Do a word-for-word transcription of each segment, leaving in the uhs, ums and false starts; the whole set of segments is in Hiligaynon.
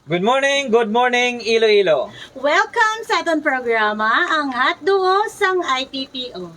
Good morning, good morning, Iloilo. Welcome sa aton programa, ang Hotduo sang I P P O.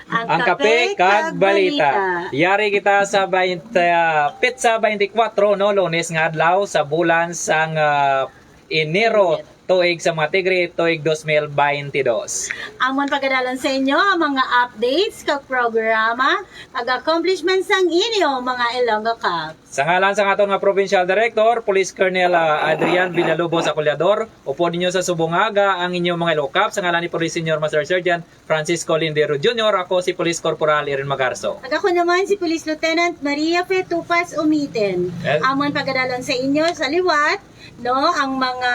Ang kape kag balita. Yari kita sa twenty, ah, petsa twenty-four, no, Lunes nga adlaw sa bulan sang, ah, Enero, tuig sa mga Tigre, tuig twenty twenty-two. Amon pagadalon sa inyo ang mga updates kag programa kag accomplishments sang inyo mga Ilonggo Cops. Sa ngalan sang aton nga Provincial Director, Police Colonel, ah, Adrian Villalobos Acolador, upod ninyo sa subong nga aga ang inyong mga Ilonggo Cops. Sa ngalan ni Police Senior Master Sergeant Francisco Lindero Junior, ako si Police Corporal Erin Magarso. Kag ako naman si Police Lieutenant Maria Fe Tupas Umiten. Well, Amon pagadalon sa inyo sa liwat, no, ang mga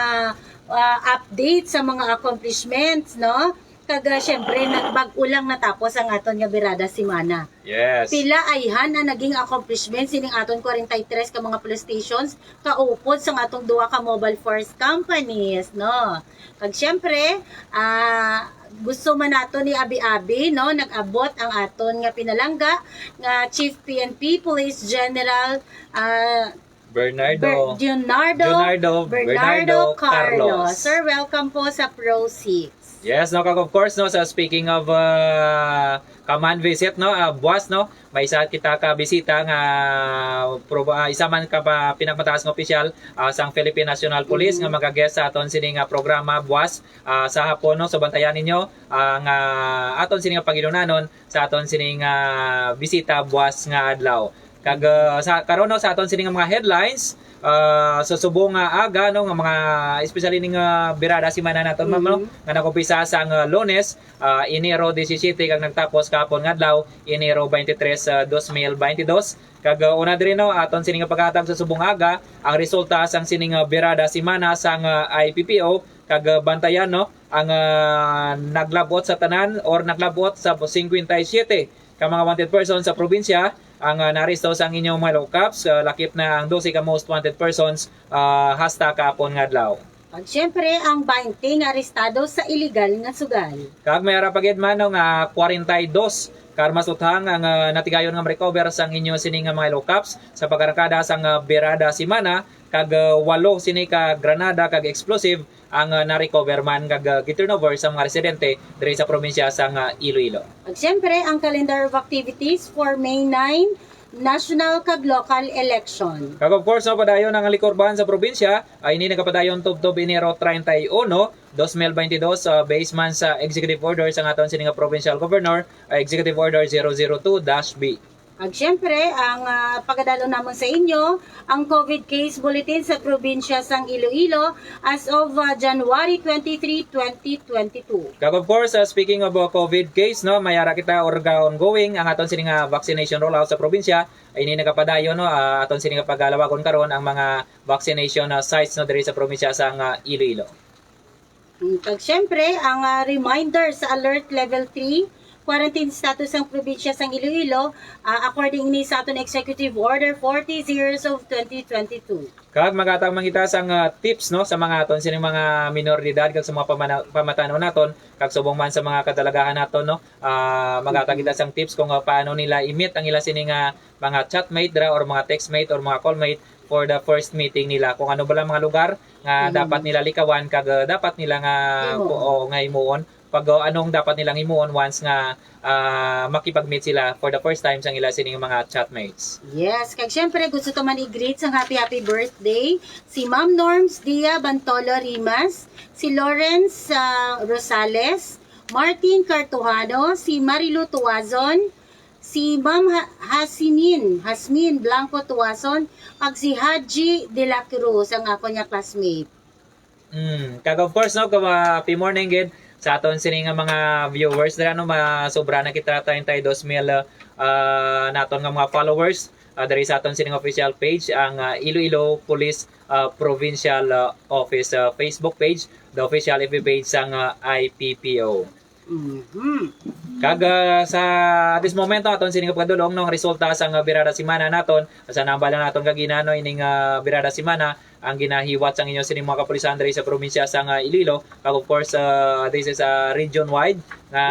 ah, update sa mga accomplishments, no? Kag ah, syempre, nagbag-o lang natapos ang aton nga Birada Semana. Yes. Pila ayhan ang naging accomplishments sining aton forty-three ka mga police stations kaupod sang atong duha ka mobile force companies, no? Kag syempre, ah, gusto man nato ni abi-abi, no, nag-abot ang aton nga pinalangga nga Chief P N P Police General, ah, Bernardo. Ber- Leonardo, Leonardo Bernardo Bernardo Carlos. Carlos. Sir, welcome po sa Pro six. Yes, no, kag of course, no, sa speaking of uh, command visit, no, uh, buwas, no, may isa kita ka bisita nga prob- ah, isa man ka pa, pinakamataas nga opisyal ah, sang Philippine National Police nga magaguest sa aton sini nga programa buwas ah, sa hapon, no. So bantayan ninyo ang ah, aton sini nga pagilunanon sa aton sini nga bisita buwas nga adlaw. Kag ah, sa karon, no, sa aton sini nga mga headlines, ah, sa subong nga aga, no, nga mga, especially ning ah, Birada Semana naton, ma'am, no, nga nag-umpisa sang ah, Lunes, ah, Enero disisiete kag nagtapos kahapon nga adlaw, Enero twenty-three, ah, dos mil twenty-dos. Kag ah, una diri, no, aton sini nga paghatag sa subong aga ang resulta sang sini nga Birada Semana sang ah, I P P O, kag ah, bantayan, no, ang ah, naglabot sa tanan or naglabot sa fifty-seven ka mga wanted person sa probinsya ang ah, naaresto sang inyong mga Ilonggo Cops. Ah, lakip na ang dose ka most wanted persons ah, hasta kahapon nga adlaw. Kag syempre, ang twenty nga arestado sa iligal nga sugal. Kag may ara pa gid man, no, nga forty-two ka armas uthang ang ah, natigayon nga ma-recover sang inyo sini nga mga Ilonggo Cops sa pag-arangkada sang ah, Birada Semana, kag ah, walo sini ka granada kag explosive ang ah, na-recover man kag ah, gi-turnover sa mga residente diri sa probinsya sang ah, Iloilo. Kag syempre, ang calendar of activities for May nine, national kag local election. Kag of course, no, padayon ang likurban sa probinsya ay ini nagapadayon tubtob Enero treinta y uno, dos mil veintidós, ah, based man sa executive order sang aton sini nga provincial governor, ah, Executive Order zero zero two dash B. Kag syempre, ang ah, pagadalon namon sa inyo, ang COVID case bulletin sa probinsya sang Iloilo as of ah, January twenty-three, twenty twenty-two. Kag of course, uh, speaking of uh, COVID case, no, may ara kita or ga-, ongoing ang aton sini nga vaccination rollout sa probinsya. Ini nagapadayon, no, uh, aton sini nga pagalawagon karon ang mga vaccination uh, sites, no, diri sa probinsya sang uh, Iloilo. Mm, kag syempre, ang ah, reminder sa Alert Level three, quarantine status sang probinsya sang Iloilo, ah, according ni sa aton Executive Order forty zeros of twenty twenty-two. Kag maghatag man kita sang ah, tips, no, sa mga aton sini mga minor de edad kag sa mga pamana- pamatan-on naton kag subong man sa mga kadalagahan naton, no. Ah, maghatag kita sang tips kung ah, paano nila i-meet ang ila sini nga mga chatmate dira or mga textmate or mga callmate for the first meeting nila, kung ano bala mga lugar nga Mhm. dapat nila likawan kag ah, dapat nila nga Himuon. o, nga himuon pag ah, anong dapat nilang himuon once nga ah, makipag-meet sila for the first time sang ila sining mga chatmates. Yes, kag syempre gusto to man i-greet sang happy happy birthday si Ma'am Norms Dia Bantolo Rimas, si Lawrence ah, Rosales, Martin Cartuhano, si Marilu Tuazon, si Ma'am Ha- Hasinin, Hasmin Blanco Tuazon, kag si Haji de la Cruz, ang ako niya classmate. Mm, kag of course, no, kag, ah, happy morning gid sa aton sini nga mga viewers dira, no, masobra na kita treinta y dos mil ah, naton nga mga followers ah, diri sa aton sini nga official page, ang ah, Iloilo Police ah, Provincial ah, Office ah, Facebook page, the official F B page sang ah, I P P O. Mhm. Kag ah, sa this moment, no, aton sini nga pagdulong, no, ang resulta sang ah, Birada Semana naton, sa nambala naton kagina, no, ining ah, Birada Semana, ang ginahiwat sang inyo sining mga kapulisan diri sa probinsya sang, ah, Iloilo. Kag of course, ah, this is a region-wide nga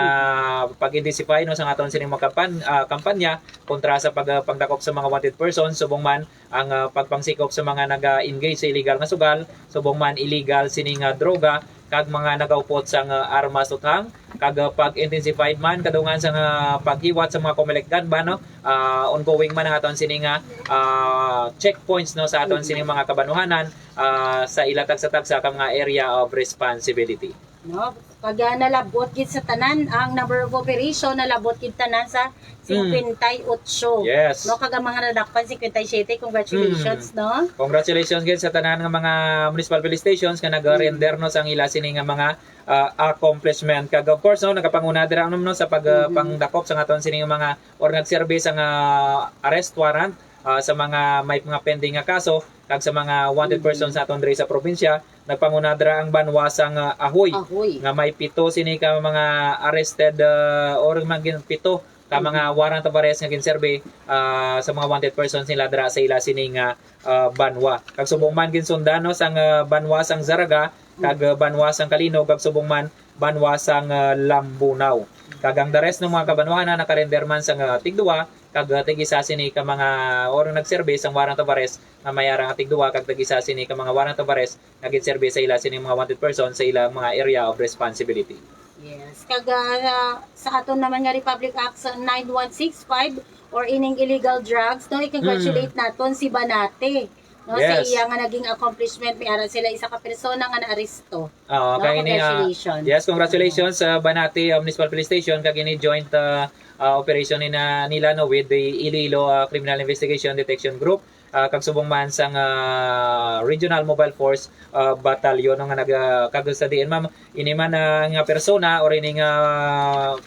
pag-intensify, no, sang aton sining mga kampan-, ah, kampanya kontra sa pag-, ah, pagdakop sa mga wanted persons, subong man ang, ah, pagpangsikop sa mga naga-engage sa illegal nga sugal, subong man illegal sining, ah, droga, kag mga nagaupot sang, ah, armas uthang, kag, ah, pag-intensified man kadungan sang, ah, paghiwat sa mga Comelec gun ban, no? Ah, ongoing man ang aton sini nga, ah, checkpoints, no, sa aton sini mga kabanuhanan, ah, sa ila tagsa-tagsa ka mga area of responsibility. No? Kag, ah, nalabot gid sa tanan ang number of operation, nalabot gid tanan sa singkwenta y ocho. Yes. No, kag ang mga nadakpan, singkwenta y siyete. Congratulations, no? Congratulations gid sa tanan nga mga municipal police stations nga nag-render, no, sang ila sini nga mga, ah, accomplishment. Kag of course, no, nagapanguna dira, no, no, sa pag, ah, pangdakop sa aton sini nga mga or nagserbi sa nga arrest warrant, ah, sa mga may mga pending nga kaso kag sa mga wanted persons naton diri sa probinsya. Nagpanguna dira ang banwa sang, ah, Ahoy, Ahoy, nga may pito sini ka mga arrested, ah, or mga gin-, pito ka mga warrant of arrest nga ginserbi, ah, sa mga wanted persons nila dira sa ila sini nga, ah, banwa. Kag subong man ginsundan, no, sang, ah, banwa sang Zarraga, kag, ah, banwa sang Calinog, kag subong man banwa sang, ah, Lambunao. Kag ang the rest ng mga kabanwahan na nakarender man sang, ah, tigduwa kag, ah, tig-isa sini ka mga, or nagserbi sang warrant of arrest nga may ara nga tigduwa kag tig-isa sini ka mga warrant of arrest nga ginserbi sa ila sini mga wanted person sa ilang mga area of responsibility. Yes. Kag, ah, sa aton naman nga Republic Act sa nine one six five or ining illegal drugs, no, i-congratulate naton si Banate, no, sa Yes. iya nga naging accomplishment, may ara sila isa ka persona nga naaresto. Oo, No, kay ini, ah, congratulations. Yes, congratulations sa Banate, ah, Municipal Police Station kag ini joint, ah, ah, operation ni na, nila, no, with the Iloilo, ah, Criminal Investigation Detection Group, ah, kag subong man sang, ah, Regional Mobile Force, ah, Battalion, no, nga nag, ah, kag sa diin, ma'am, ini man, ah, nga persona or ini nga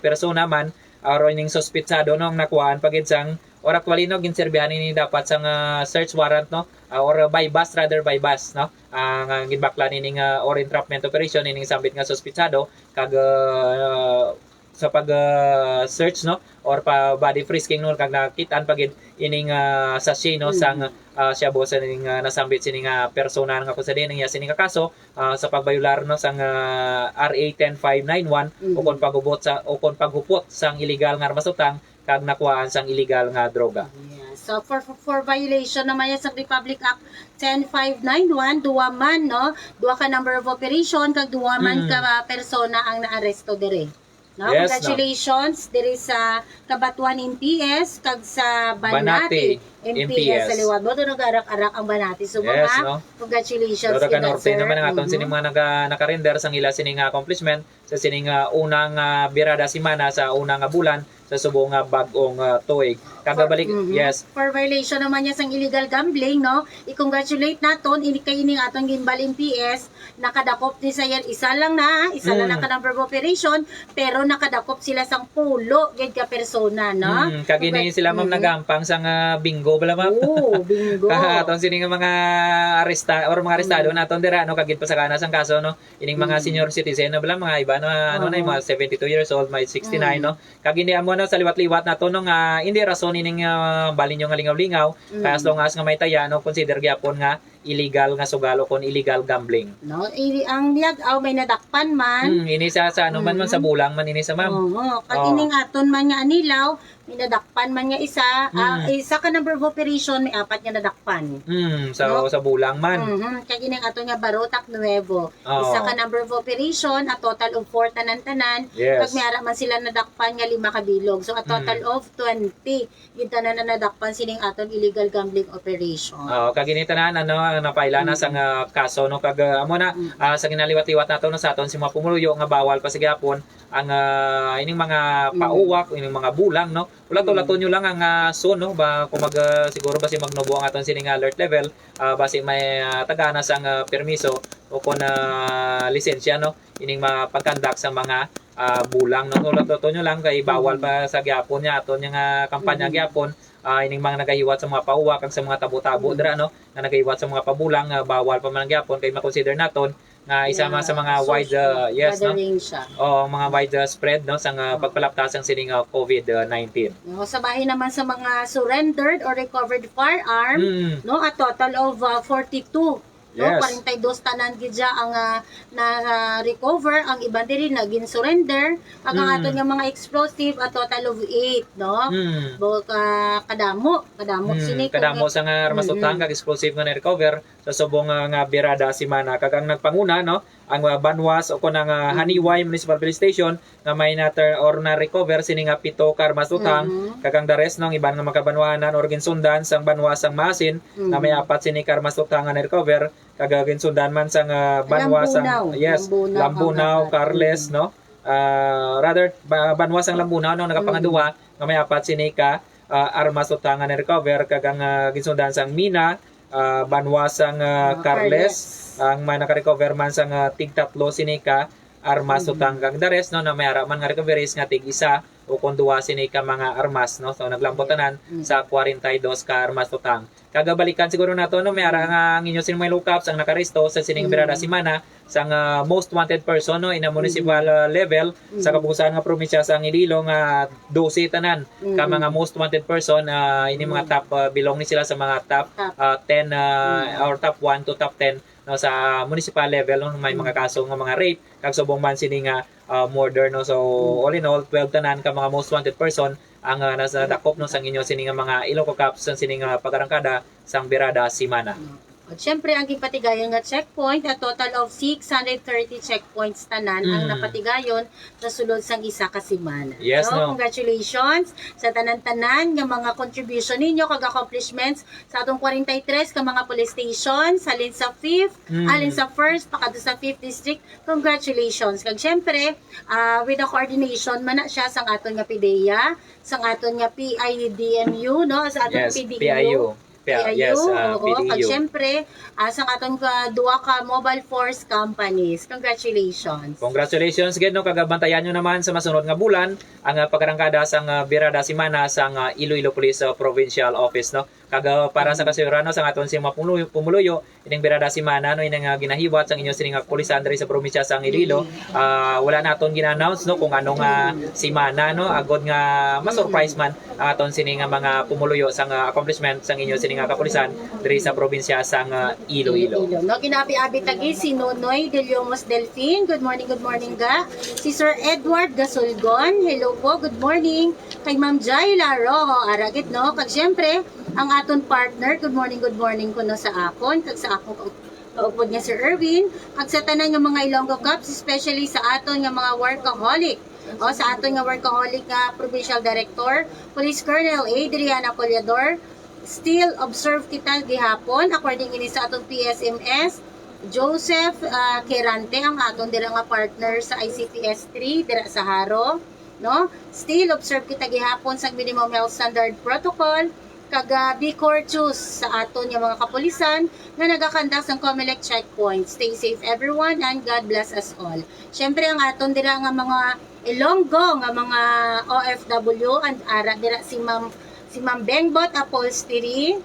persona man or ining suspitsado, no, ang nakuhaan pa gid sang, or actually, no, ginserbihan ini dapat sang, ah, search warrant, no, ah, or buy bust, rather buy bust, no, ah, nga ginbakla nining, ah, or entrapment operation ining sambit nga suspitsado kag, ah, sa pag, ah, search, no, or pa body frisking, no, kag nakit-an pa gid ining, ah, sachet, no, sang, ah, shabu sa ning, ah, nasambit sini nga persona nga kung sa diin niya sini nga kaso, ah, sa pagbayular, no, sang, ah, R A ten five nine one o kon paghupot sa, o kon paghupot sang illegal nga armas uthang kag nakuhaan sang illegal nga droga. Yeah. So, for, for, for violation naman yan sa Republic Act ten five nine one, duwa man, no? Duwa ka number of operation, kag duwa man ka persona ang naaresto diri. No? Yes, no? Congratulations diri sa Cabatuan M P S kag sa Banate Banate M P S sa M P S. Liwag. Boto nag-arak-arak ang Banate. So, Yes, mga no? Congratulations Dora gid, ka Norte sir. naman ang aton Mhm. sini mga naga-, nakarender sang ila sini nga accomplishment sa sining, ah, unang, ah, birada semana sa unang, ah, bulan sa subong nga bag-ong, ah, tuig. Kag For, balik, mhm. yes. For violation naman niya sang illegal gambling, no? I-congratulate naton, ini kay ining aton Guimbal M P S, nakadakop ni sa yan, isa lang na, isa lang Mm. na ka number of operation, pero nakadakop sila sang pulo gid ka persona, no? Mm, kag ini Congrats. sila, ma'am, Mhm. nagahampang sang, ah, bingo bala, ma'am. Oo, bingo. Aton sini nga mga aresta-, or mga arestado Mm. naton dira, no, kag ginpasakana sang kaso, no? Ining mga Mm. senior citizen, no, bala, mga iba, no, ano na, yung Oo. mga seventy-two years old, may sixty-nine, Mm. no? Kag hindi amo na sa liwat-liwat nato, no, nga hindi rason ining, ah, bali nyo nga lingaw-lingaw, kay as Mm. long as nga may taya, no, consider gyapon nga illegal nga sugal o kon illegal gambling. No, i-, ang liyag-aw may nadakpan man. Hmm, ini sa, sa ano man, man, sa Mm. bulang man ini sa, ma'am. Oo, kag Oh. ining aton man nga anilaw, may nadakpan man nga isa, ah, Mm. isa ka number of operation, may apat nga nadakpan. Mm, sa, No? sa bulang man. Mhm. Kag ining aton nga Barotac Nuevo, Oo. isa ka number of operation, a total of four tanan-tanan. Yes. Kag may ara man sila nadakpan nga lima ka bilog. So, a total Mm. of twenty. Gid tanan na nadakpan sining aton illegal gambling operation. Oo, kag ini tanan, ano, ang napaila na Mm. sa nga kaso, no? Kag, ah, amo na, Mm. ah, sa ginaliwat-liwat nato, no, sa aton si mga pumuluyo nga bawal pa sa gyapon ang, ah, ining mga Mm. pauwak, ining mga bulang, no? Ulato-lato Mm. nyo lang ang, ah, soon, no? Ba, kung mag, ah, siguro ba si magnubo ang aton sining alert level, ah, basi may, ah, tagana sang, ah, permiso o kon, ah, lisensya, no? Ining mapagkandak sa mga, ah, bulang, no? Ulato-lato nyo lang kay bawal Mm. pa sa gyapon niya, aton niya nga kampanya Mm. gyapon, ah, ining mga nagahiwat sa mga pauwak kag sa mga tabo-tabo Mm. dira, no? Nga nagahiwat sa mga pabulang, ah, bawal pa man gyapon kay makonsider naton nga isa Yeah, man sa mga so, wide, ah, yes, no? gathering siya. Oo, mga wide, ah, spread, no, sa nga Oh. pagpalaptas sang sining, ah, covid nineteen. No, sa bahin naman sa mga surrendered or recovered firearm, Mm. no, a total of, ah, forty-two. No, Yes. forty-two tanan gid siya ang ah, na-recover, ang iban diri naging surrender, kag ang Mm. aton nga mga explosive, a total of eight, no? Mm. Bo ka kadamo, kadamo Mm, sini kung kadamo sa nga armas Mm-mm. utang kag explosive nga na-recover sa subong nga, nga birada semana, kag ang nagpanguna, no, ang ah, Banwas o kon ang ah, Mm. Haniway Municipal Police Station nga may nater or na-recover sini nga pito ka armas utang, Mhm. kag ang the rest, no, ang iban nga mga kabanwahanan or ginsundan sang Banwas sang Maasin nga may Mhm. apat sini ka armas utang nga na-recover, kag ah, ginsundan man sang ah, Banwas sang, Lambunao, yes, Lambunao, Lambunao, kag apat. Carles, Mhm. no? Ah, rather, ba, Banwas sang Lambunao, no, nagapangaduha nga may apat sini ka ah, armas utang nga na-recover, kag ang ah, ginsundan sang Mina, ah, Banwas sang ah, Ah, Carles, Carles. Ang may naka-recover man sang ah, tig tatlo sini ka armas Mhm. utang, kag the rest, no, na may ara man nga recoveries nga tig isa o kon duha sini ka mga armas, no? So naglambot tanan Mm. sa forty-two ka armas utang. Kag balikan siguro nato, no, may ara nga ang inyo sini mga lookups ang nakaresto sa sining Mm. birada semana sang ah, most wanted person, no, in a municipal Mm. ah, level sa Mm. kapusan nga probinsya sang Iloilo nga dose tanan ka Mm. mga most wanted person, ah, ini mga Mm. top, ah, belong ni sila sa mga top Top. ah, ten ah, Mm. or top one to top ten, no, sa municipal level, no, may mga Mm. kaso nga mga rape kag subong man sini nga ah, murder, no. So Mm. all in all, twelve tanan ka mga most wanted person ang ah, nasa Mm. dakop, no, sang inyo sini nga mga Ilonggo Cops sang sini nga pag-arangkada sang birada semana. At syempre, ang ginpatigayon nga checkpoint, a total of six hundred thirty checkpoints tanan ang Mm. napatigayon sa sulod sang isa ka semana. Yes, So, no. Congratulations sa tanan-tanan nga mga contribution ninyo kag accomplishments sa atong forty-three ka mga police stations, halin sa fifth, Mm. halin sa first, pakadto sa fifth district. Congratulations. Kag syempre, ah, with the coordination man na siya sang aton nga PDEA, sang aton nga P I D M U, no? Sa aton Yes, P D U. P I U. P I U, yes, ah, Oo, kag P D U. Syempre, ah, sang aton ka, duha ka mobile force companies. Congratulations. Congratulations gid, no, kag bantayan nyo naman sa masunod nga bulan ang ah, pag-arangkada sang ah, birada semana sang ah, Iloilo Police ah, Provincial Office, no. Kag ah, para sa Mm. kasayuran, no, sang aton sing mga pumuluyo, pumuluyo, ining birada semana, no, ining ah, ginahiwat sang inyo sining ah, kapulisan diri sa probinsya sang Iloilo, Mm. ah, wala naton gina-announce, no, kung ano nga Mm. semana, no, agod nga ma-surprise man ang aton sini nga mga pumuluyo sang ah, accomplishment sang inyo sini nga kapulisan diri sa probinsya sang ah, Iloilo. Iloilo. No, ginabi-abi ta gid si Nonoy De Leomus Delfin. Good morning, good morning ga. Si Sir Edward Gasulgon. Hello po, good morning. Kay Ma'am Jai Laro, ara gid, no. Kag syempre, ang aton partner, good morning, good morning kuno sa akon kag sa akon kaupod nga Sir Erwin, kag sa tanan nga mga Ilonggo Cops, especially sa aton nga mga workaholic, o sa aton nga workaholic nga Provincial Director, Police Colonel Adrian Acollador. Still observe kita gihapon, according ini sa aton P S M S, Joseph ah, Quirante, ang aton dira nga partner sa I C P S three dira sa Jaro, no? Still observe kita gihapon sa minimum health standard protocol, kag ah, be courteous sa aton nga mga kapulisan nga nagakandak sang Comelec checkpoint. Stay safe, everyone, and God bless us all. Syempre, ang aton dira nga mga Ilonggo nga mga O F W, and ara dira si Ma'am, si Ma'am Bengbot Upholstery.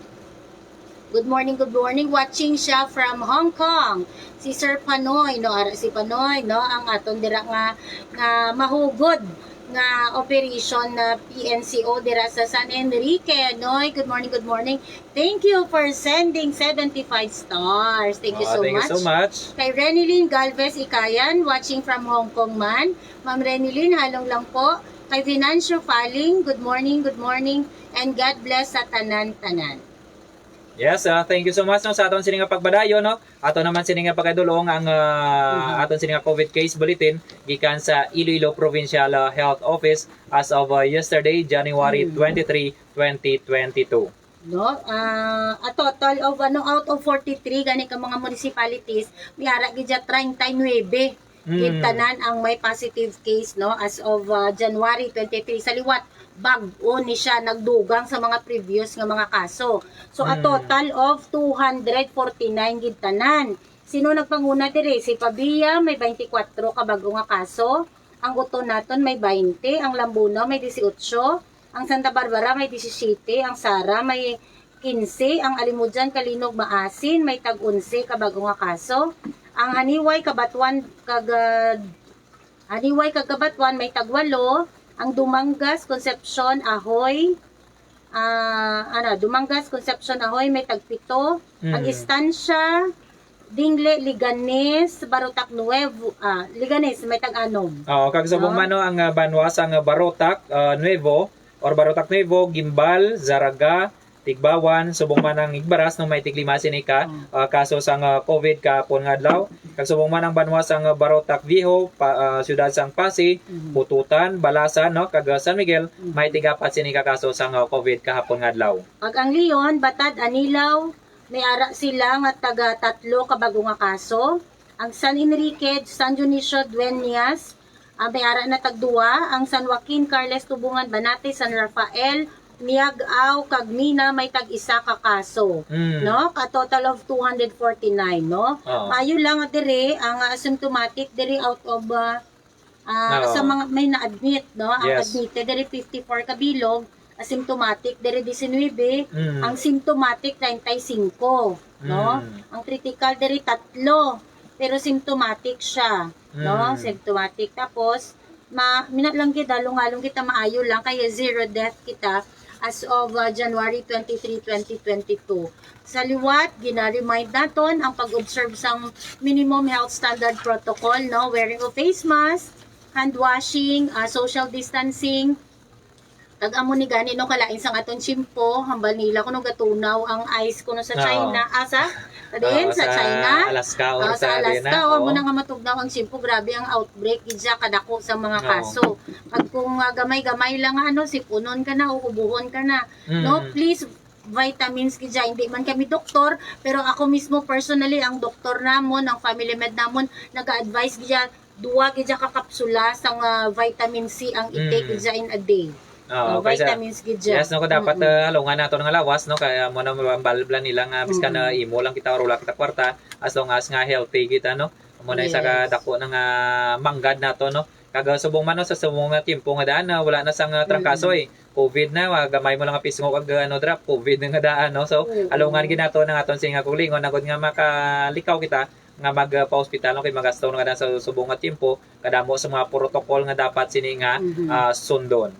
Good morning, good morning. Watching siya from Hong Kong. Si Sir Panoy, no? Ara si Panoy, no? Ang aton dira nga, nga mahugod nga operation na P N C O dira sa San Enrique. Noy, good morning, good morning. Thank you for sending seventy-five stars. Thank you Ah, so thank much. you so much. Kay Renilyn Galvez Ikayan, watching from Hong Kong man. Ma'am Renilyn, halong lang po. Kay Venancio Faling, good morning, good morning, and God bless sa tanan-tanan. Yes, ah, thank you so much, no, sa aton sini nga pagpadayon, no. Ato naman sini nga pagkadulong ang ah, Mhm. aton sini nga COVID case bulletin gikan sa Iloilo Provincial ah, Health Office as of ah, yesterday, January Mhm. twenty-three, twenty twenty-two. No? Ah, a total of, ano, out of forty-three gani ka mga municipalities, may ara gid siya treinta y nueve gid Mm. tanan ang may positive case, no, as of ah, January twenty-three. Sa liwat, bag-o ni siya nagdugang sa mga previous nga mga kaso. So, a Mm. total of two hundred forty-nine gid tanan. Sino nagpanguna diri? Si Pavia may twenty-four ka bag-o nga kaso. Ang Oton naton may twenty, ang Lambunao may dieciocho, ang Santa Barbara may disisiyete, ang Sara may kinse, ang Alimodian, Calinog, Maasin may tag-onse ka bag-o nga kaso. Ang Haniway, Cabatuan, kag, ah, Haniway kag Cabatuan may tagwalo, ang Dumangas, Concepcion, Ahoy, ah, ano, Dumangas, Concepcion, Ahoy may tagpito, ang Mm. Estancia, Dingle, Leganes, Barotac Nuevo, ah, Leganes, may tag-anom. Oo, kag subong No? man, no, ang, ah, banwa sang, ah, Barotac, ah, Nuevo, or Barotac Nuevo, Guimbal, Zarraga, Tigbauan, subong man ang Igbaras, no, may tiglima sini ka, Mm. ah, kaso sang, ah, COVID kahapon nga adlaw. Kag subong man ang banwa sang, ah, Barotac Viejo, pa, ah, siyudad sang Passi, Mm. Bututan, Balasan, no, kag, ah, San Miguel, Mm. may tigapat sini ka kaso sang, ah, COVID kahapon nga adlaw. Kag ang Leon, Batad, Anilao, may ara sila nga taga tatlo ka bago nga kaso. Ang San Enrique, San Dionisio, Dueñas, ah, may ara na tagduwa. Ang San Joaquin, Carles, Tubungan, Banate, San Rafael, Miag-ao, kag Mina may tag-isa ka kaso. Mm. No? A total of two hundred forty-nine, no? Oo. Maayo lang nga diri ang, ah, asymptomatic diri out of, ah, ah, Oo. sa mga may na-admit, no? Ang Yes. admitted diri fifty-four ka bilog, asymptomatic diri diecinuebe, Mm. ang symptomatic treinta y cinco, no? Mm. Ang critical diri tatlo, pero symptomatic siya, no? Mm. Symptomatic. Tapos, ma-, mina lang gid, halong-halong kita, maayo lang, kaya zero death kita as of, uh, January twenty-three, twenty twenty-two. Sa liwat, gina-remind naton ang pag-observe sang minimum health standard protocol, no? Wearing of face mask, hand washing, uh, social distancing. Kag amo ni gani, no, kalain sang aton tiyempo, hambal nila kuno gatunaw ang ice kuno sa Oo. China. Asa? Sa diin? Oo, Sa sa China? Alaska or Oo, sa sa diin Alaska, na? o, amo Oo. na nga matugnaw ang tiyempo. Grabe ang outbreak gid siya, kadako sa mga Oo. kaso. Pag kung, ah, gamay-gamay lang nga, ano, sipunon ka na o ubuhon ka na. Mm. No, please, vitamins gid siya. Hindi man kami doktor, pero ako mismo personally, ang doktor namon, ang family med namon, nag-a-advise gid siya, duwa gid siya ka kapsula sang, ah, vitamin C ang i-take Mm. gid siya in a day. Oo, Oh, kaysa vitamins gid siya. Yes, no, kung dapat, Mm-mm. ah, halungan nato nga lawas, no, kaya mo na mabambal bla nila nga biskan na Mm-mm. imo lang kita or wala kita kwarta, as long as nga healthy kita, no, mo na isa ka Yes. dako na nga manggad nato, no. Kag, ah, subong man, no, sa subong nga tiempo nga daan na wala na sang, ah, trangkaso, Mm. eh. COVID na, ah, gamay mo lang nga pisngo kag, ah, ano, drop, COVID na nga daan, no. So, Oo. halungan gid nato ang aton sini nga kaugalingon, agod nga makalikaw kita nga mag, ah, pa-hospital, no, kay magasto na nga daan sa subong nga tiempo, kadamo sa mga protocol nga dapat sini nga, Mhm. ah, sundon.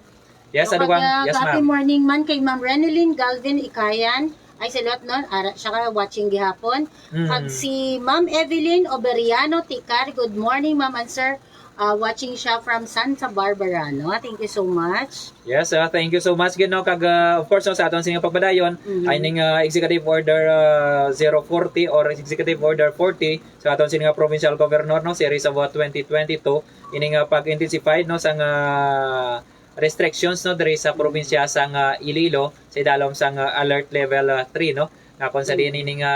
Yes, So, ano bang, kag, ah, yes, happy ma'am. morning man kay Ma'am Renelyn Galvin Ikayan. Ay, salot, no? Ara siya ka watching gihapon. Mm. Kag si Ma'am Evelyn Oberiano Tikar, good morning, ma'am and sir. Ah, watching siya from Santa Barbara, no? Thank you so much. Yes, ah, thank you so much gid, no? Kag, ah, of course, no, sa aton sini nga pagpadayon, Mhm. ay ning, ah, Executive Order, ah, zero forty or Executive Order forty sa aton sini nga provincial governor, no, series of, ah, twenty twenty-two, ini nga pag-intensified, no, sang, ah, restrictions, no, diri sa probinsya sang, ah, Iloilo sa idalom sang, ah, alert level, ah, three, no, nga kung sa diin Mm. ini nga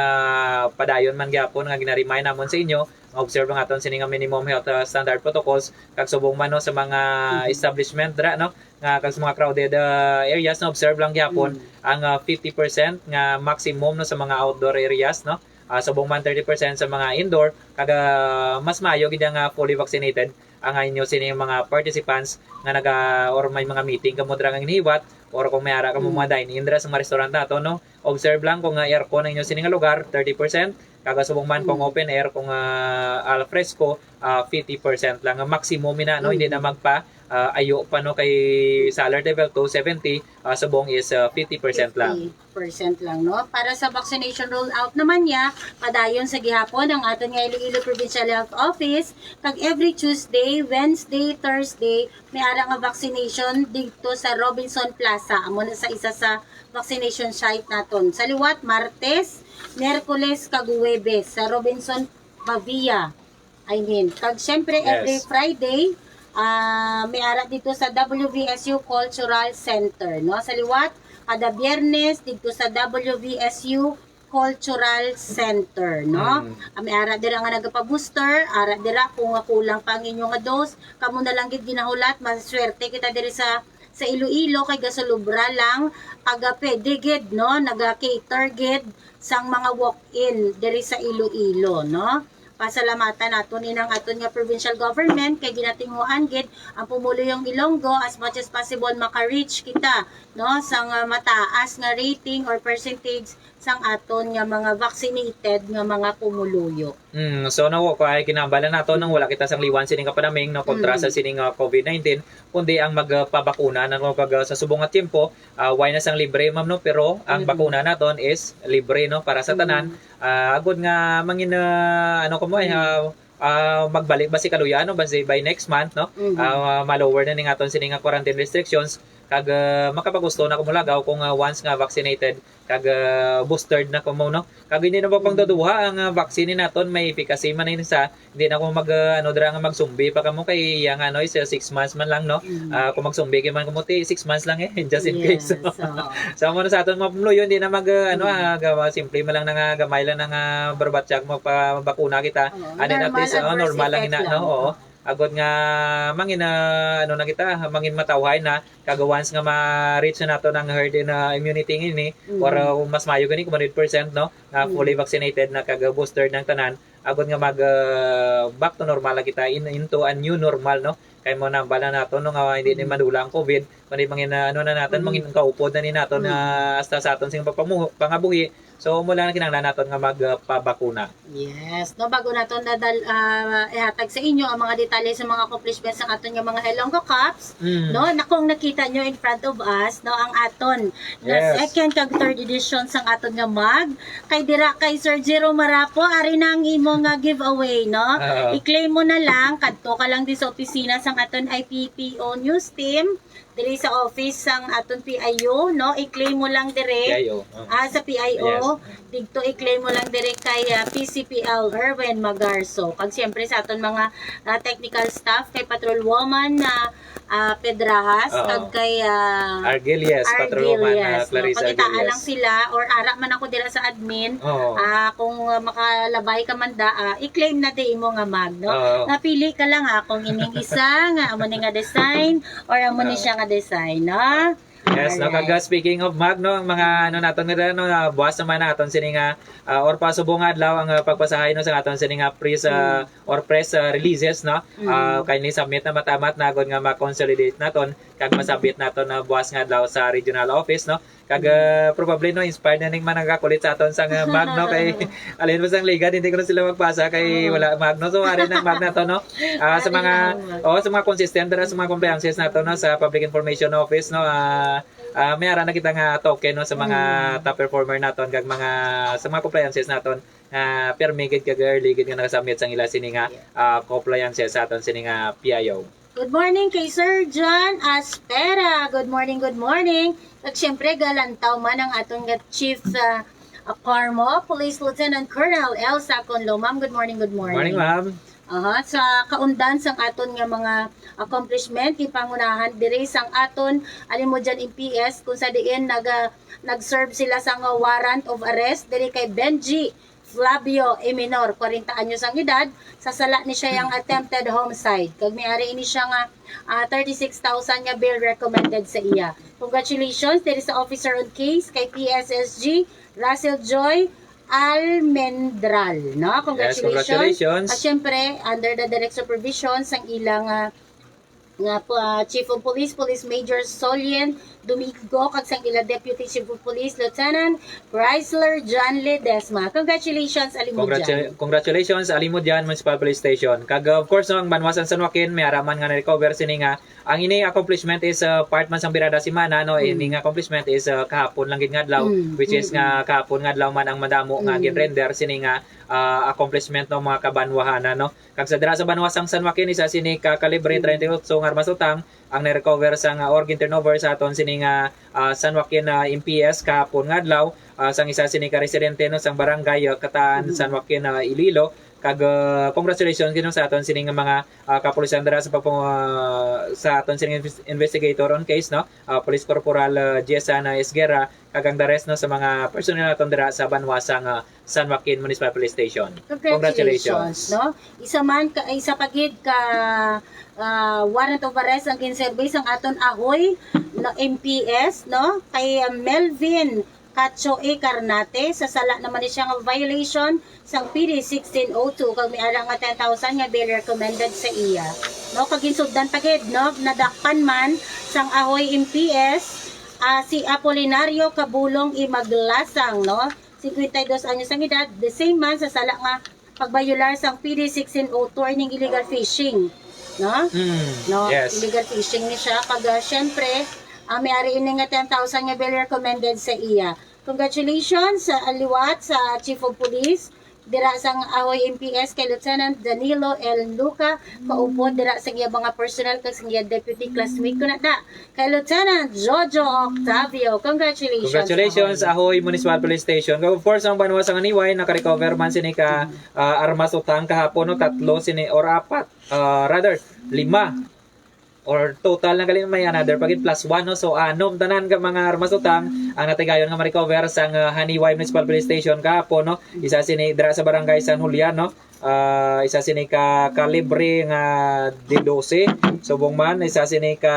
padayon man gyapon nga gina-remind namon sa inyo, nga observe ang aton sini nga minimum health, ah, standard protocols, kag subong man, no, sa mga Mhm. establishment dira, no, nga kag sa mga crowded, ah, areas, no, observe lang gyapon Mm. ang, ah, fifty percent nga maximum, no, sa mga outdoor areas, no, ah, subong man thirty percent sa mga indoor, kag, ah, mas maayo gid nga fully vaccinated ang inyo sini mga participants nga naga, or may mga meeting kamo dira nga ginahiwat, or kung may ara kamo Mm. mga dine-in dira sa mga restaurant nato, no? Observe lang kung, ah, aircon ang inyo sini nga lugar, thirty percent, kag subong man kung Mm. open air, kung, ah, al fresco, ah, fifty percent lang. Ang maximum ina, no? Hindi na Mm. magpa, ah, ayo pa, no? Kay sa alert level two, seventy, ah, subong is, ah, fifty percent lang. Fifty percent lang, no? Para sa vaccination rollout naman niya, padayon sa gihapon ang aton nga Iloilo Provincial Health Office, kag every Tuesday, Wednesday, Thursday, may ara nga vaccination dito sa Robinson Plaza. Amo na sa isa sa vaccination site naton. Sa liwat, Martes, Miyerkules, kag Huwebes sa Robinson Pavia. I mean, kag syempre, every Yes. Friday, ah, may ara dito sa W V S U Cultural Center, no? Sa liwat, kada Biyernes, dito sa W V S U Cultural Center, no? Mm. Ah, may ara dira nga nagapa-booster, ara dira kung nga kulang pa ang inyo nga dose, kamo na lang gid ginahulat, maswerte kita diri sa, sa Iloilo, kay gasulubra lang, aga pwede gid, no? Naga-cater gid sang mga walk-in diri sa Iloilo, no? Pasalamatan naton inang aton nga provincial government kay ginatinguhan gid ang pumuluyong Ilonggo as much as possible maka-reach kita, no, sa nga mataas nga rating or percentage sang aton nga mga vaccinated nga mga pumuluyo. Mm, so no, kay kinahanglan nato nang wala kita sang liwan sini nga panaming, no, kontra sa Mm. sini nga COVID nineteen, kundi ang magpabakuna na, no, kag, ah, sa subong nga tiyempo, ah, way na sang libre, ma'am, no, pero ang Mm. bakuna naton is libre, no, para sa tanan. Mm. Ah, agod nga mangin, ah, ano ko mo, eh, Mm. ah, ah, magbalik ba si kaluya, no, ba si by next month, no? Mhm. Ah, ma-lower na ning aton sini nga quarantine restrictions kag, ah, makapaghusto na ko mulagaw kung, ah, once nga vaccinated kag, ah, boosted na ko mo, no? Kag hindi na ba pang Mhm. duduha ang, ah, vaccine naton, may efficacy man ini sa, hindi na ko mag, ah, ano, dira nga magsumbi pa kamo kay iya nga, ano, is, ah, six months man lang, no? Mhm. Ah, kung magsumbi kay man kamo, ti, six months lang, eh, just in case. Yes, oo. Sa mga sa aton mga pumuluyo, hindi na mag, ah, ano, Mm. ah, gawa, simple man lang na nga, gamay lang na nga barbatsyag, magpabakuna kita. Oo, And then at normal least, ang oh, first normal lang effect ina, lang. no? Oo. Agod nga mangin, ah, ano na kita, mangin matawhay na, kag once nga ma-reach na nato ng herd in, ah, immunity ini, Mm. or, ah, mas maayo gani kung one hundred percent, no, nga Mm. fully vaccinated na kag, ah, booster ng tanan, agod nga mag, ah, back to normal na kita, in, into a new normal, no? Kay mo nambal na nato, no, nga hindi ni Mm. madula ang COVID, kundi mangin, ah, ano na naton, Mm. mangin kaupod na ni naton, Mm. ah, hasta sa aton sing papamuho-, pangabuhi. So, mo lang kinahanglan naton nga magpabakuna. Yes, no, bago naton nadal ah, ihatag sa inyo ang mga detalye sa mga accomplishments sa aton nga mga Ilonggo Cops, Mm. no, na kung nakita nyo in front of us, no, ang aton na Yes. second kag third edition sang aton nga mug, kay dira kay Sir Jero Marapo, ari na ang imo nga giveaway, no? Oo. I-claim mo na lang, kadto ka lang di sa opisina sang aton I P P O News Team, diri sa office sang aton P I O, no? I-claim mo lang dire. P I O, oh. Ah, sa P I O, Yes. dito i-claim mo lang dire kay, ah, P C P L Erwin Magarso. Kag siyempre sa aton mga, ah, technical staff, kay Patrol Woman na, ah, Pedrahas, Oo. kag kay, ah, Argil, yes, Patrol Woman, ah, Argil, yes, no? Clarissa Pangitaan Argil, lang yes. sila, or ara man ako dira sa admin, Oo. ah, kung, ah, makalabay ka man da, ah, i-claim na di imo nga mug, no? Oo. Napili ka lang, ha, kung ining isa nga amo ni nga design or amo ni Oo. siya nga design, no? Yes, no, Alright. Kag, ah, speaking of mug, no, ang mga ano naton nga, no, ah, buwas naman na aton sini nga, ah, or pa subong nga adlaw ang, ah, pagpasahay, no, sa aton sini nga press, ah, Mm. or press, ah, releases, no. Mm. Ah, kindly submit na matamat na agod nga ma-consolidate naton kag masubmit naton na buwas nga adlaw sa regional office, no. Kag, Mm. ah, probably, no, inspired na ning managakulit sa aton sang, ah, mug, no, kay alin ba sang ligad, hindi ko na sila magpasa kay Oo. wala mug, no. So, ari na mug nato, no. Ah, sa Ari mga, na ang mug. oh, sa mga consistent dira sa mga compliances nato, no, sa Public Information Office, no, ah, ah, may ara na kita nga token, no, sa mga Mm. top performer naton kag mga, sa mga compliances naton nga permi gid kag early gid nga nakasubmit sang ila sini nga, Yeah. ah, compliances sa aton sini nga P I O. Good morning kay Sir John Aspera. Good morning, good morning. At syempre, galantaw man ang aton nga Chief, ah, ah, Carmo, Police Lieutenant Colonel Elsa Conlo. Ma'am, good morning, good morning. Morning, ma'am. Aha, sa kaundan sang aton nga mga accomplishment, gipangunahan diri sang aton Alimodian M P S, kung sa diin naga-, nag-serve sila sang warrant of arrest diri kay Benji Flavio Eminor, kwarenta anyos ang edad, sa sala ni siya yang attempted homicide. Kag may ari ini siya nga, ah, thirty-six thousand nga bail recommended sa iya. Congratulations diri sa officer on case kay P S S G Russell Joy Almendral, no? Yes, Congratulations. congratulations. At syempre, under the direct supervision sang ilang, ah, nga po, ah, Chief of Police, Police Major Solian Domingo, kag sang ila Deputy Chief of Police, Lieutenant Chrysler John Ledesma. Congratulations, Alimodian. Congratu-, congratulations, Alimodian Municipal Police Station. Kag, uh, of course, no, ang banwa sang San Joaquin, may ara man nga na-recover sini nga, ang ini accomplishment is, uh, part man sang Birada Semana, no? Mm. Ini nga accomplishment is, uh, kahapon lang gid nga adlaw, Mm, which is mm, nga kahapon nga adlaw man ang madamo nga Mm. gin-render sini nga, uh, accomplishment, no, mga kabanwahanan, no? Kag sa dira sa banwa sang San Joaquin, isa sini ka kalibre Mm. treinta y ocho nga armas utang ang na-recover sang, ah, or gin-turnover sa aton sini nga, ah, San Joaquin, ah, M P S kahapon nga adlaw, ah, sang isa sini ka residente, no, sang barangay, ah, Kataan, Mm. San Joaquin, ah, Iloilo. Kag, ah, congratulations gid, no, sa aton sini nga mga, ah, kapulisan dira sa pagpang-, ah, sa aton sini nga inves-, investigator on case, no, ah, Police Corporal, ah, Jessa na Esguerra, kag ang the rest, no, sa mga personnel naton dira sa banwa sang, ah, San Joaquin Municipal Police Station. Congratulations, Congratulations. No? Isa man ka, isa pa gid ka, ah, warrant of arrest ang ginserbi sang aton Ahoy na M P S, no? Kay, ah, Melvin Cachoe Carnate, sa sala naman ni siya nga violation sang P D sixteen oh two, kag may ara nga ten thousand nga bail recommended sa iya. No, kag ginsugdan pa gid, no, nadakpan man sang Ahoy M P S, ah, si Apolinario Cabulong Imaglasang, no? Cincuenta y dos anyos ang edad, the same man sa sala nga pagbayolar sang P D sixteen oh two, ining illegal fishing, no? Mm, No, yes. Illegal fishing ni siya. Kag, ah, syempre, ah, may ari ini nga ten thousand nga bail recommended sa iya. Congratulations sa liwat sa Chief of Police dira sang Ahoy M P S kay Lieutenant Danilo L. Luca, kaupod dira sa iya mga personnel kag sa iya deputy classmate ko na da, kay Lieutenant Jojo Octavio. Congratulations. Congratulations, Ahoy Municipal Police Station. Of course, ang banwa sang Aniway nakarecover man sini ka ah, armas utang kahapon, no, tatlo sini or apat, ah, rather, lima. Or total na gali may another pagit plus one, no? So, anom tanan ka mga armas utang ang natigayon nga ma-recover sang, ah, Haniway Municipal Police Station kahapon, no? Isa sini dira sa barangay San Julian, no? Ah, isa sini ka kalibre nga D doce, subong man, isa sini ka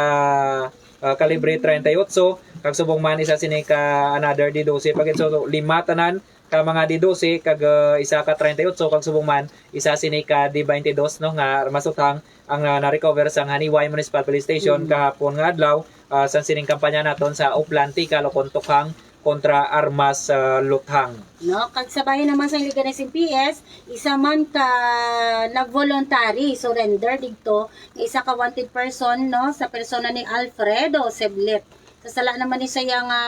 ah, kalibre treinta y ocho, kag subong man isa sini ka another D doce pagit. So, lima tanan ka mga D doce kag, ah, isa ka treinta y ocho, kag subong man isa sini ka D twenty-two, no, nga armas utang ang, ah, na-recover sang Haniway Municipal Police Station Mm. kahapon nga adlaw, ah, sang sining kampanya naton sa Uplan Tikal o kon Tukhang kontra Armas, ah, Luthang. No, kag sa bahin naman sa Leganes M P S, isa man ka nag-voluntary surrender didto nga isa ka wanted person, no, sa persona ni Alfredo Seblet. Sa sala naman ni siya nga,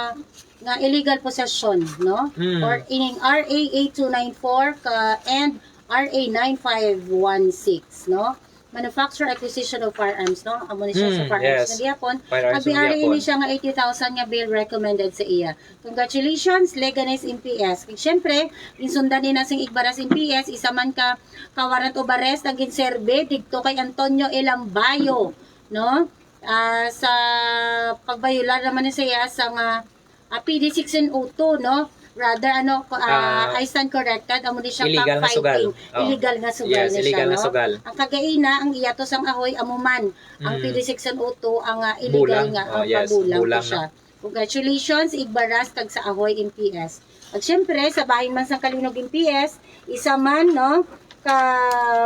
nga illegal possession, no? Mm. Or ining R A eight two nine four ka and R A nine five one six, no? Manufacture, acquisition of firearms, no? Amo ni siya sa Mm, firearms yes. Nga gihapon. Firearms Abi nga ari gihapon. Ini siya nga eighty thousand nga bail recommended sa iya. Congratulations, Leganes M P S. Kag syempre, insundan ni na sing Igbaras M P S, isa man ka, ka warrant of arrest ang ginserbe didto kay Antonio Elambayo, no? Ah, sa pagbayolar naman ni siya sa nga, ah, P D sixteen oh two, no? Rather, ano, ko- ah, Ah, I stand corrected, amo ni siya illegal nga sugal. cockfighting. Oh. Illegal nga sugal Yes, ni siya, illegal nga no? sugal. Ang kagaina, ang iya to sang Ahoy, amo man ang Mm. P D sixteen oh two ang, ah, illegal Bulang. nga, Oh, ang yes, pabulang bulang ko siya. Congratulations, Igbaras, kag sa Ahoy M P S. At syempre, sa bahin man sang Kalinog M P S, isa man, no, ka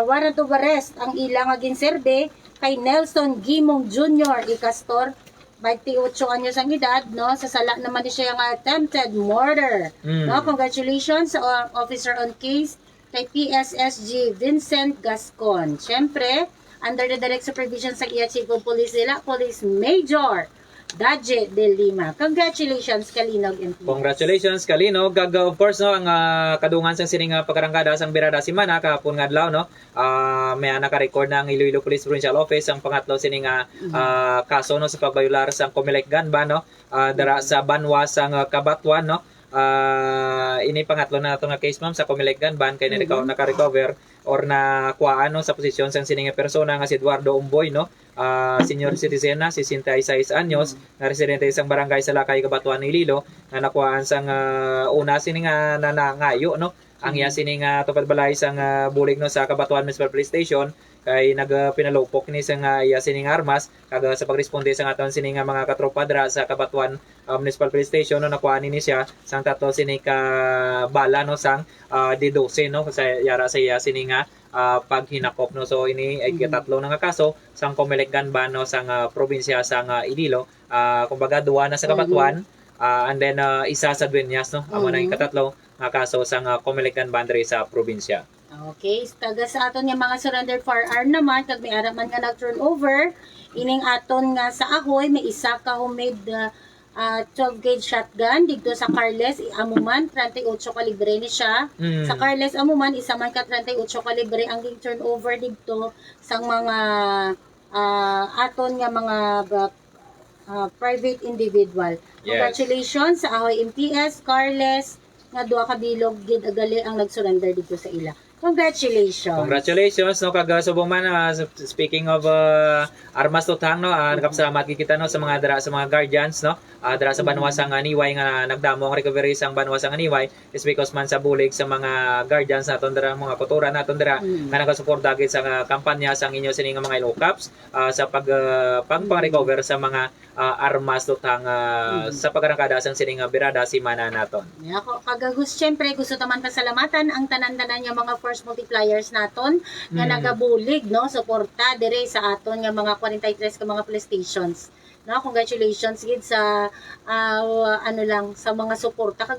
warrant of arrest ang ila nga ginserbe kay Nelson Gimong Junior Icastor, twenty-eight anyos ang edad, no, sa sala naman ni siya nga attempted murder. Mm. No, congratulations sa o- officer on case kay P S S G Vincent Gascon. Syempre, under the direct supervision sa iya Chief of Police nila, Police Major Daje de Lima. Congratulations, Kalinog M P S. Congratulations, Kalinog. Kag, uh, of course, no, ang, ah, kadungan sang sining, ah, pagkarangkada sang Birada Semana kahapon nga adlaw, no, ah, may naka-record na ang Iloilo Police Provincial Office ang pangatlo sining, ah, Mhm. ah, kaso, no, sa pagbayolar sang Comelec gun ban, no, ah, dara sa banwa sang, ah, Cabatuan, no. Ah, ini pangatlo na nato nga case, ma'am, sa Comelec gun ban kay nireko- Mhm. naka-recover or nakuhaan, no, sa posisyon sang sining nga persona nga si Eduardo Umboy, no. Ah, senior citizen na, sesenta y seis anyos, Mhm. nga residente sang barangay Salakay, Cabatuan, Iloilo, nga nakuhaan sang, ah, una sini nga nanangayo, no, ang iya Mhm. sini nga tupad balay sang, ah, bulig, no, sa Cabatuan Municipal Police Station, kay nagpinalupok ni sa nga iya sini nga armas, kag, ah, sa pagresponde sa aton sini nga mga katropa dira sa Cabatuan, ah, Municipal Police Station, no, nakuha nini siya sang tatlo sini ka bala, no, sang, ah, D doce, no, sa yara sa iya sini nga, ah, paghinakop, no. So, ini ay Mhm. katatlo na nga kaso sang Comelec gun ban, no, sang, ah, probinsya sang, ah, Iloilo. Ah, kumbaga, duwa na sa Mhm. Cabatuan, ah, and then, ah, isa sa Dueñas, no. Amo na yung Mhm. katatlo nga kaso sang, ah, Comelec gun ban diri sa probinsya. Okay, taga sa aton nga mga surrendered firearm naman, kag may ara man nga nag-turnover, ining aton nga sa Ahoy, may isa ka homemade, ah, ah, twelve gauge shotgun dito sa Carles, i- amo man, treinta y ocho kalibre ni siya. Mm. Sa Carles, amo man, isa man ka treinta y ocho kalibre ang ging-turnover dito sang mga, ah, aton nga mga ba- ah, private individual. Yes. Congratulations sa Ahoy M P S, Carles, nga duha ka bilog gid gali ang nag-surrender dito sa ila. Congratulations. Congratulations, no, kag, ah, subong man, ah, s- speaking of, ah, armas luthang, no, ah, nakapasalamat gid kita, no, sa mga dira, sa mga guardians, no, ah, dira sa banwa Mhm. sang Aniway nga nagdamo ang recovery sang banwa sang Aniway, is because man sa bulig sa mga guardians naton dira, mga kuturan naton dira, Mhm. nga nagasuporta gid sa, ah, kampanya sang inyo sini nga mga L O Cops, ah, sa pag, ah, pag, Mhm. pang-recover sa mga, ah, armas luthang, ah, Mhm. sa pagkarangkada sang sini nga birada semana naton. Ya, ko, kag gus-, syempre, gusto ta man pasalamatan ang tanan-tanan nga mga force multipliers naton nga Mm. nagabulig, no, suporta dire sa aton nga mga forty-three ka mga police stations. No, congratulations gid sa, ah, ano lang, sa mga suporta kag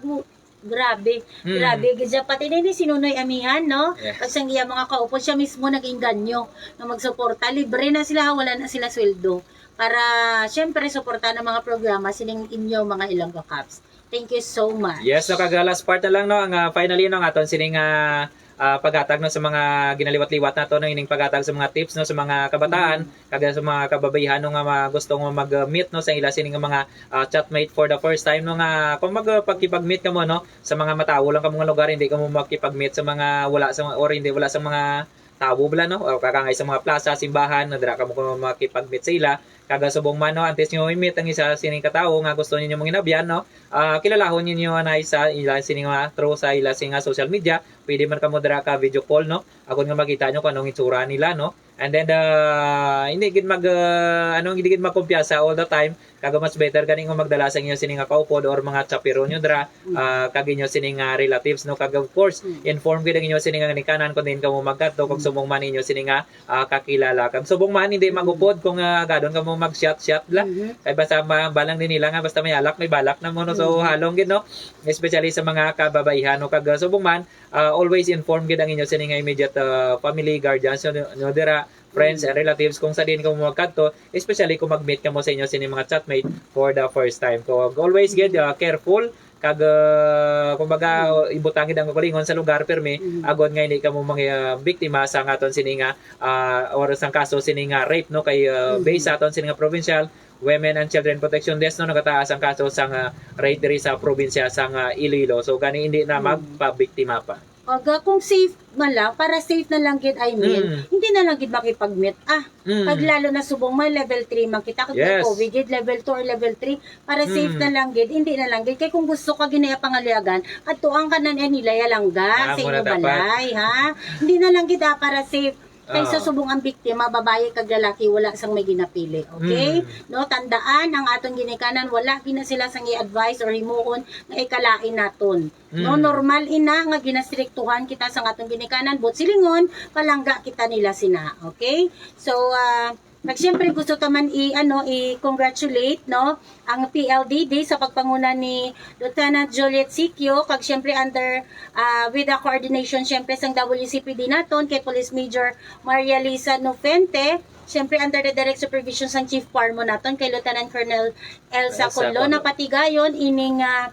Grabe, Mm. grabe gid siya. Pati na ni si Nonoy Amihan, no? Yes. Pag sang iya mga kaupod, siya mismo nag-inganyo na magsuporta. Libre na sila, wala na sila sweldo. Para, syempre, suporta ng mga programa sining inyo, mga Ilonggo Cops. Thank you so much. Yes, no, kag, ah, last part na lang, no, ang, ah, finally, no, ang aton sining, ah, ah, paghatag, no, sa mga ginaliwat-liwat nato, no, ining paghatag sa mga tips, no, sa mga kabataan, kag sa mga kababaihan, no, nga ma-, gusto nga mag-meet, no, sa ila sining mga, ah, chatmate for the first time, no, nga kung mag-, pagkipag-meet kamo, no, sa mga matawo lang kamo nga lugar, hindi kamo makipag-meet sa mga wala sa, or hindi, wala sa mga tawo bala, no, o kakangay sa mga plaza, simbahan, no, dira kamo kung makipag-meet sa ila. Kag subong man, no, antes nyo i-meet ang isa sining ka tawo nga gusto ninyo manginabyan, no, ah, kilalahon ninyo na isa ila sini nga through sa ila sini nga social media. Pwede man kamo dira ka video call, no, agon nga makita nyo kung anong itsura nila, no. And then, ah, hindi gid mag, ah, ano, hindi gid magkumpiyansa all the time. Kag mas better gani nga magdala sa inyo sini nga kaupod or mga chaperon nyo dira, ah, kag inyo sini nga relatives, no. Kag of course, inform gid ang inyo sini nga ginikanan kung diin kamo magkadto, kag subong man inyo sini nga, ah, kakilala. Kag subong man, hindi magupod kung, ah, gadon kamo mag-shot-shot la. Mhm. Kay basta ma-, balang din nila nga basta may alak, may balak na mo, no. So, halong gid, no, especially sa mga kababaihan, no. Kag, ah, subong man, ah, always inform gid ang inyo sini nga immediate, ah, family, guardians nyo, nyo dira, friends and relatives kung sa diin kamo magkadto, especially kung mag-meet kamo sa inyo sini mga chatmate for the first time. So, always gid, ah, careful, kag, ah, kumbaga, ibutang gid ang kalingon sa lugar pirmi, agon nga hindi kamo mga, ah, biktima sa aton sini nga, ah, or sa kaso sini nga rape, no, kay, ah, based sa aton sini nga provincial Women and Children Protection Desk, no, nagataas ang kaso sa nga rape diri sa probinsya sa nga Iloilo. So, gani hindi na magpabiktima pa. Kag, ah, kung safe man lang, para safe na lang gid, I mean, Mm. hindi na lang gid makipag-meet. Ah, Mm. kag lalo na subong may level three man kita, kag may Yes. COVID gid, level two or level three, para safe Mm. na lang gid, hindi na lang gid. Kay kung gusto ka ginaya pangalyagan, adtuan ka na ni Lea Langga Ah, sa mura inyong dapat. balay, ha? Hindi na lang gid, ah, para safe. Kay sa Ah. subong ang biktima, babayi kag lalaki, wala sang may ginapili, okay? Mm. No, tandaan, ang aton ginikanan, wala gina sila sang i-advise or himuon nga ikalain naton. No, Mm. normal ina nga ginastriktuhan kita sang aton ginikanan, but silingon, palangga kita nila sina, okay? So, ah, kag siyempre gusto ta man i, ano, i-congratulate, no, ang P L D D sa pagpanguna ni Lieutenant Juliet Sikyo, kag siyempre under, ah, with the coordination siyempre sang W C P D naton kay Police Major Maria Lisa Nofente, siyempre under the direct supervision sang Chief Parmo naton kay Lieutenant Colonel Elsa Elsa Colon, Colon. Napatigayon ining, ah,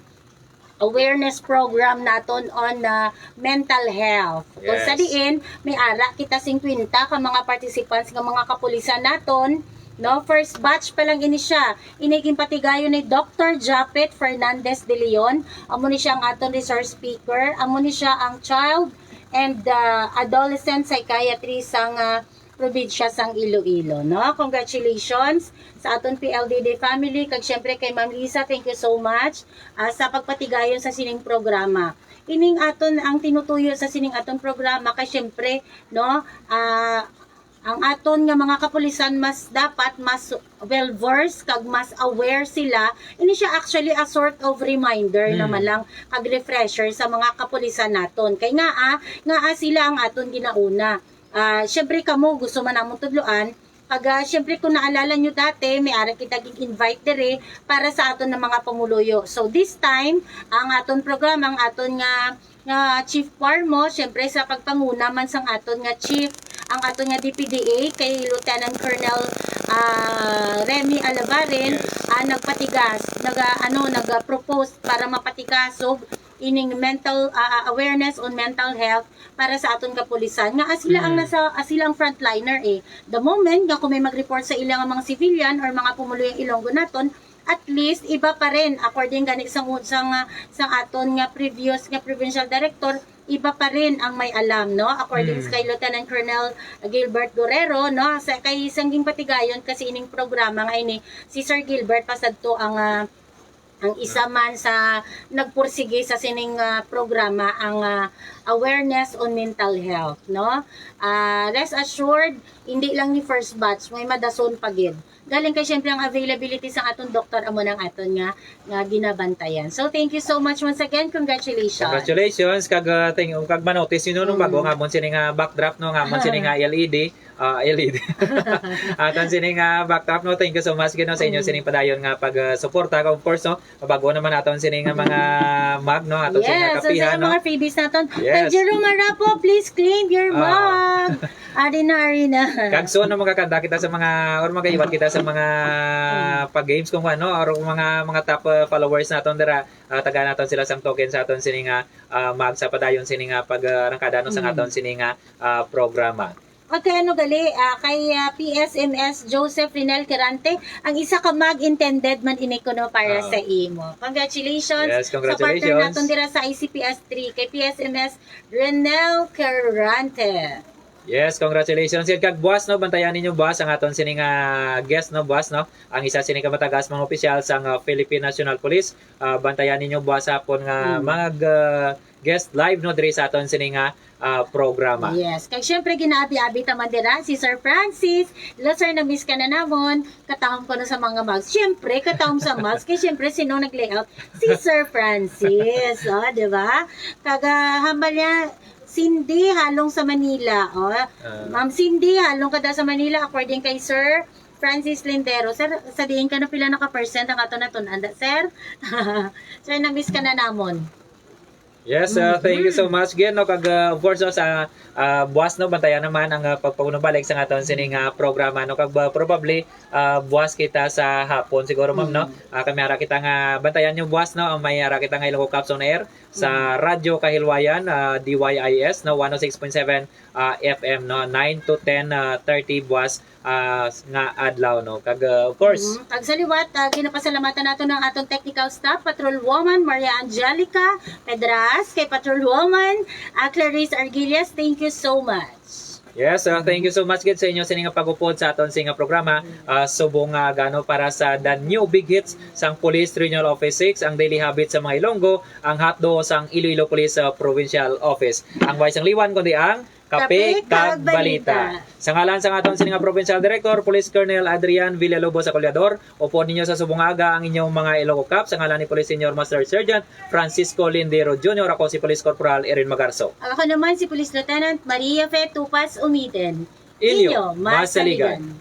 awareness program naton on, ah, mental health. Kung sa Yes. diin, may ara kita singkwenta ka mga participants nga mga kapulisan naton, no? First batch pa lang ini siya. Ini ginpatigayon ni Doctor Japet Fernandez de Leon. Amo ni siya ang aton resource speaker. Amo ni siya ang child and, ah, adolescent psychiatry sang, ah, probinsya sang Iloilo, no? Congratulations sa aton P L D D family, kag siyempre kay Ma'am Lisa, thank you so much, ah, sa pagpatigayon sa sining programa. Ining aton ang tinutuyo sa sining aton programa kay siyempre, no, ah, ang aton nga mga kapulisan mas dapat mas well versed kag mas aware sila. Ini siya actually a sort of reminder Mm. naman lang kag refresher sa mga kapulisan naton. Kay nga, ah, nga, ah, sila ang aton ginauna. Ah, syempre kamo gusto man namon tudloan. Pag, ah, syempre kung naalala nyo dati, may ara kita gig-invite diri para sa aton nga mga pumuluyo. So this time, ang aton programa, ang aton nga, nga Chief Parmo, syempre sa pagpanguna man sang aton nga chief, ang aton nga D P D A kay Lieutenant Colonel, ah, Remy Alavarin, Yes. ah, nagpatigas, nag, ah, ano, nag-propose para mapatigasog ining mental, ah, awareness on mental health para sa aton kapulisan. Nga, ah, sila ang Mm. nasa, ah, sila ang frontliner, eh. The moment nga kung may mag-report sa ila nga mga civilian or mga pumuluyong Ilonggo naton, at least iba pa rin, according gani sang, sang, ah, sang aton nga previous nga provincial director, iba pa rin ang may alam, no? According Mm. kay Lieutenant Colonel Gilbert Guerrero, no? Sa kay sang ginpatigayon kasi ining programa nga ini, si Sir Gilbert pasadto ang, ah, ang isa man sa nagpursige sa sining, ah, programa, ang, ah, awareness on mental health, no? Ah, rest assured, hindi lang ni first batch, may madason pa gid. Galing kay, syempre, ang availability sa aton doktor amo nang aton nga, nga ginabantayan. So, thank you so much once again. Congratulations. Congratulations. Kag, uh, thank, kag manotis yun nung bago nga amon sini nga backdrop, no, nga amon sini nga L E D. Ah, L E D. Aton sini nga backdrop, no. Thank you so much gid, no, sa inyo sining padayon nga pag-suporta. Of course, no, mabago naman aton sini nga mga mug, no, aton sini nga Yes, so sa kapihan, no. Mga freebies naton. Kay Yes. Jerome Marapo, please claim your Ah. mug. Ari na, ari na. Kag soon na magkakanta kita sa mga, or magaiwat kita sa mga pag-games kung ano, or kung mga, mga top uh, followers naton dira, uh, tagaan naton sila sang token sa aton sini nga uh, mug sa padayon sini nga pag uh, arangkada, no, sa aton sini nga uh, programa. Okay, ano gali, ah, kay ah, P S M S Joseph Rinel Quirante, ang isa ka mug intended man ini kuno para Ah. Sa imo. Congratulations, Yes, sa partner congratulations. Naton dira sa I C P S three, kay P S M S Rinel Quirante. Yes, congratulations. Yan kag buwas, no, bantayan ninyo buwas ang aton sini nga guest, no, buwas, no, ang isa sini ka matagas mga opisyal sang uh, Philippine National Police. Uh, bantayan ninyo buwas hapon nga mag uh, guest live, no, diri sa aton sini nga uh, programa. Yes. Kag syempre, ginaabi-abi ta man dira si Sir Francis. Hello, sir, na-miss ka na namon. Katahom ko na sa mga mugs. Syempre, katahom sa mugs. Kay syempre, sino nag-layout? Si Sir Francis. O, di ba? Kag ah, hambal niya, Cindy, halong sa Manila. O, Ma'am Cindy, halong ka da sa Manila. According kay Sir Francis Lindero. Sir, sa diin ka na pila naka-percent ang ato natun-an, da, sir? Sir, na-miss ka na namon. Yes, uh, thank you so much again, no, kag uh, of course, no, sa uh, buwas, no, bantayan naman ang uh, pagpaunabalik sa aton sining uh, programa, no, kag uh, probably uh, buwas kita sa hapon siguro, ma'am, no. Uh, kami ara kita nga bantayan yung buwas, no, may ara kita nga Ilonggo Caps on Air sa Radyo Kahilwayan, uh, D Y I S, no, one oh six point seven uh, F M, no, nine to ten uh, thirty buwas uh, nga adlaw, no. Kag uh, of course, Mhm. Kag sa liwat, ah, ginapasalamatan nato ng atong technical staff, Patrol Woman Maria Angelica Pedras, kay Patrol Woman ah, Clarice Argillas, thank you so much. Yes, uh, thank you so much gid sa inyo sini nga pag-upod sa aton sini nga programa, uh, subong nga gano para sa the new big hits sang Police Regional Office six, ang daily habit sa mga Ilonggo, ang hotdo sang Iloilo Police uh, Provincial Office. Ang way sang liwan kundi ang Kape kag Balita. Sa ngalan sang aton sini nga Provincial Director, Police Colonel Adrian Villalobos Acolyador, upod ninyo sa subong nga aga ang inyong mga Ilonggo Cops. Sa ngalan ni Police Senior Master Sergeant Francisco Lindero Junior, ako si Police Corporal Erin Magarso. Ako naman si Police Lieutenant Maria Fe Tupas Umiten. Inyo masaligan.